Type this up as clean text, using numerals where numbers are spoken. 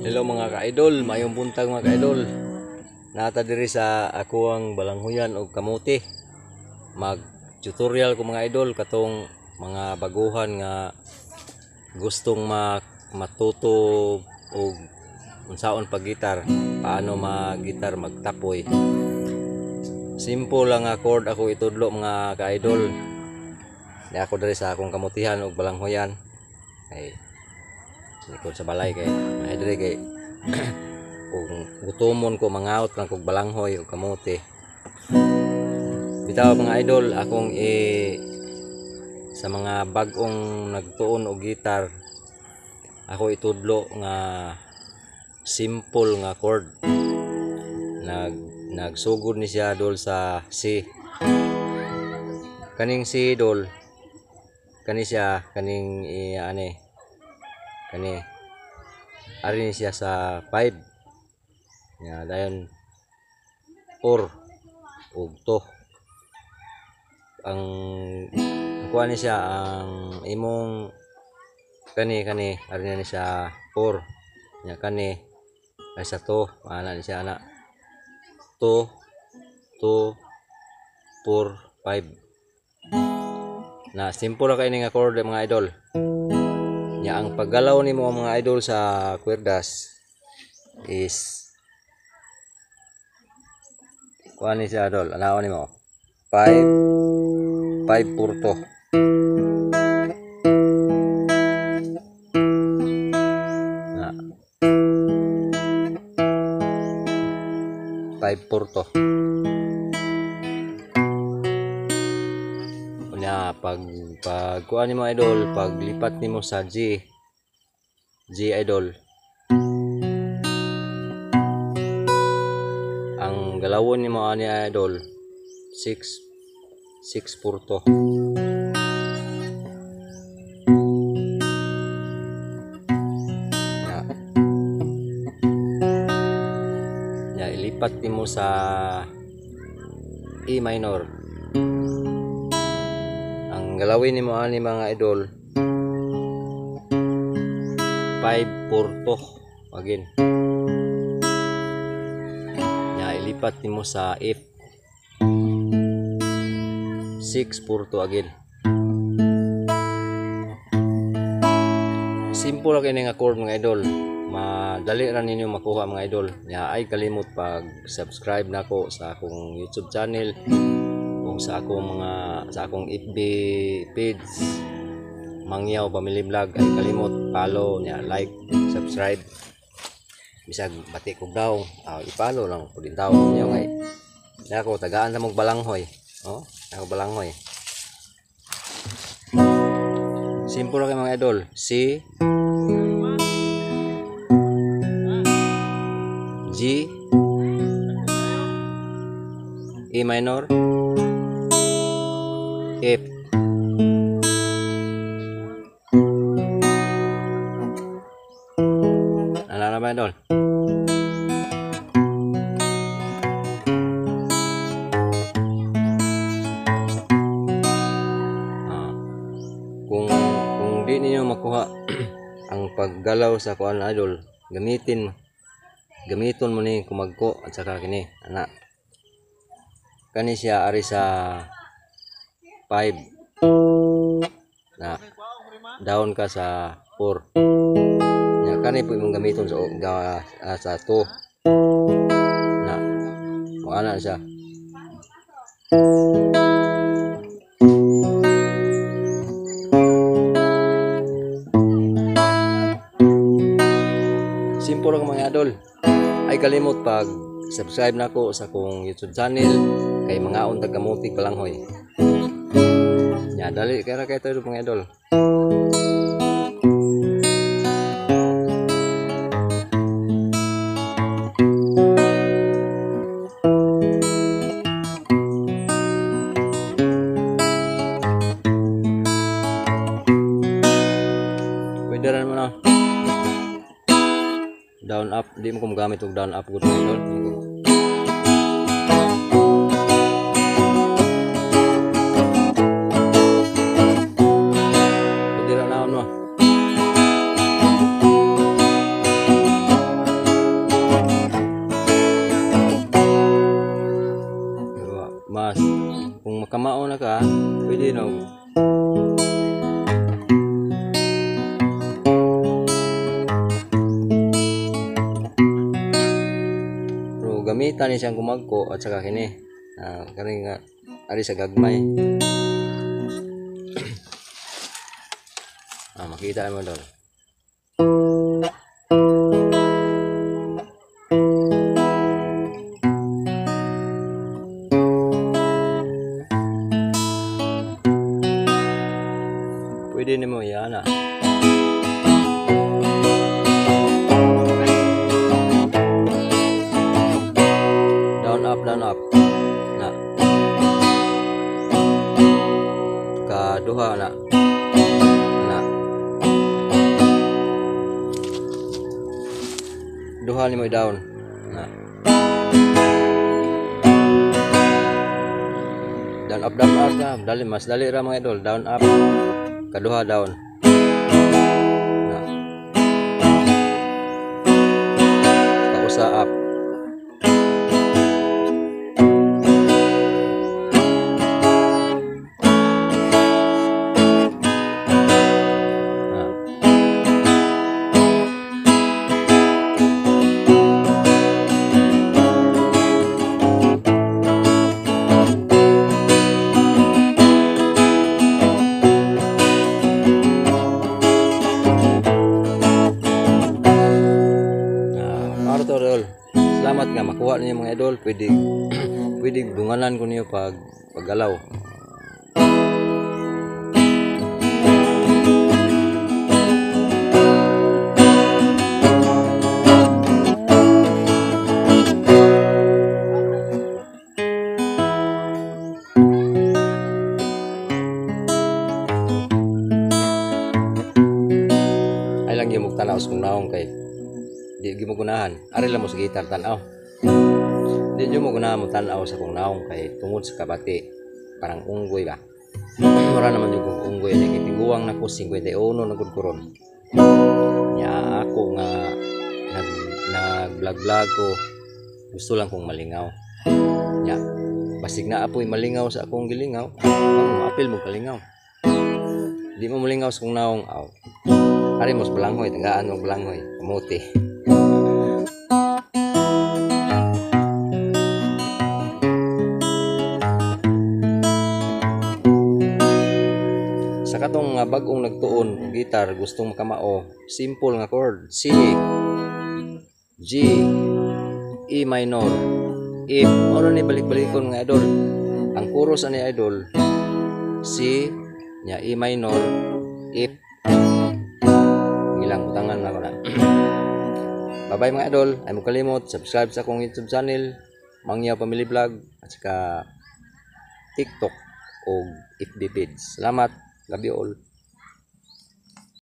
Hello mga ka-idol, maayong buntag mga ka-idol. Nata diri sa ako ang balanghuyan og kamote. Mag tutorial ko mga idol katong mga baguhan nga gustong matuto og unsaon pag-gitar, paano mag-gitar, magtapoy. Simple lang nga chord ako itudlo mga ka-idol. Di ako diri sa akong kamutihan og balanghuyan. Ay likod sa balay kay ay diri kay kung gutomon ko mangaot lang kog balanghoy og kamote. Bitaw mga idol, akong sa mga bag-ong nagtuon og gitar, ako itudlo nga simple nga chord. Nagsugod ni siya dol sa C. Kaning C dol, kani siya kaning ani kani ari ni siya sa 5 ya, dayon 4 ug 2. Ang kuha ni siya ang imong kani kani ari ni siya 4 nya, kani ay sa 2, ana ni siya ana 2 2 4 5 na. Simple ra kay ni nga chord mga idol. Nya ang paggalaw nimo mga idol sa kwerdas is kuha ni siya idol, anaon nimo 5 5 4 2 na, 5 4 2. Nya pag kuha nimo idol, paglipat nimo sa G, G idol, ang galawon nimo ani idol 6 6 4 2. Nya, nya ilipat nimo sa E minor. Ang galawin nimo ani mga idol 5 4 2 again. Nya ilipat nimo sa F, 6 4 2 again. Simple ra kay nga chord mga idol, madali ra ninyo makuha mga idol. Nya ay kalimot pag subscribe nako sa akong YouTube channel kung sa akong mga sa akong FB page Mangyaw Family Vlog. Ay kalimot follow niya, like, subscribe. Bisag bati kog daw, i-follow lang pud daw niyo kay nako tagaan sa mog balanghoy. Oh, ako balanghoy. Simple ra kay mga idol. C, G, E minor, F. Ano na ba idol? Kung di ninyo makuha ang paggalaw sa kuan idol, gamiton mo ni kumagko at saka kini ana. Kani siya ari sa 5 na, down ka sa 4. Nya kani po imong gamiton sa sa 2 na, mo ana siya. Simple lang mga idol. Ay kalimot pag subscribe nako sa akong YouTube channel kay mangaon tag kamote balanghoy. Nya dali kay ra kay to mga idol. Pwede ra mo na down up, di mo gamit og down up gud mga idol. Pwede ra na mo. Malingaw na ka, pwede no. Pero gamitan ni siyang kumagko at saka kini. Kani nga ari sa gagmay. Makita mo doon. Pwede nimo yan ah. Down up, down up. Na. Kaduha na. Na. Duha nimo down. Na. Down up na. Dali, mas dali ra mga idol. Down up. Kaduha down. Na. Kausa up. Na. Salamat nga makuha ninyo mga idol. Pwede pwede dunganan ko niyo pag paggalaw. Ay lang gyud tanaw sa kong naong kay di gyud mo gunahan. Ari lang mo sa gitar tan-aw. Di gyud mo gunahan mo tan-aw sa kong naong kay tungod sa kabati. Parang unggoy ba. Mura naman yung kong unggoy ni kay tiguang nako 51 na gud karon. Nya ako nga nag-vlog-vlog ko, gusto lang kong malingaw. Nya basig na apoy malingaw sa akong gilingaw, ako maapil mo kalingaw. Di mo malingaw sa kong naong aw. Ari mo sa balanghoy, tagaan mo balanghoy, kamuti. Sa katong nga bag-ong nagtuon gitar gustong makamao, simple nga chord, C, G, E minor, F. Oro ni balik-balikon mga idol. Ang chorus ani idol, C nya E minor, F. Ilang utangan na ko na. Bye-bye mga idol. Ay mo kalimot, subscribe sa akong YouTube channel, Mangyaw Family Vlog, at saka TikTok o FB page. Salamat. Love you all.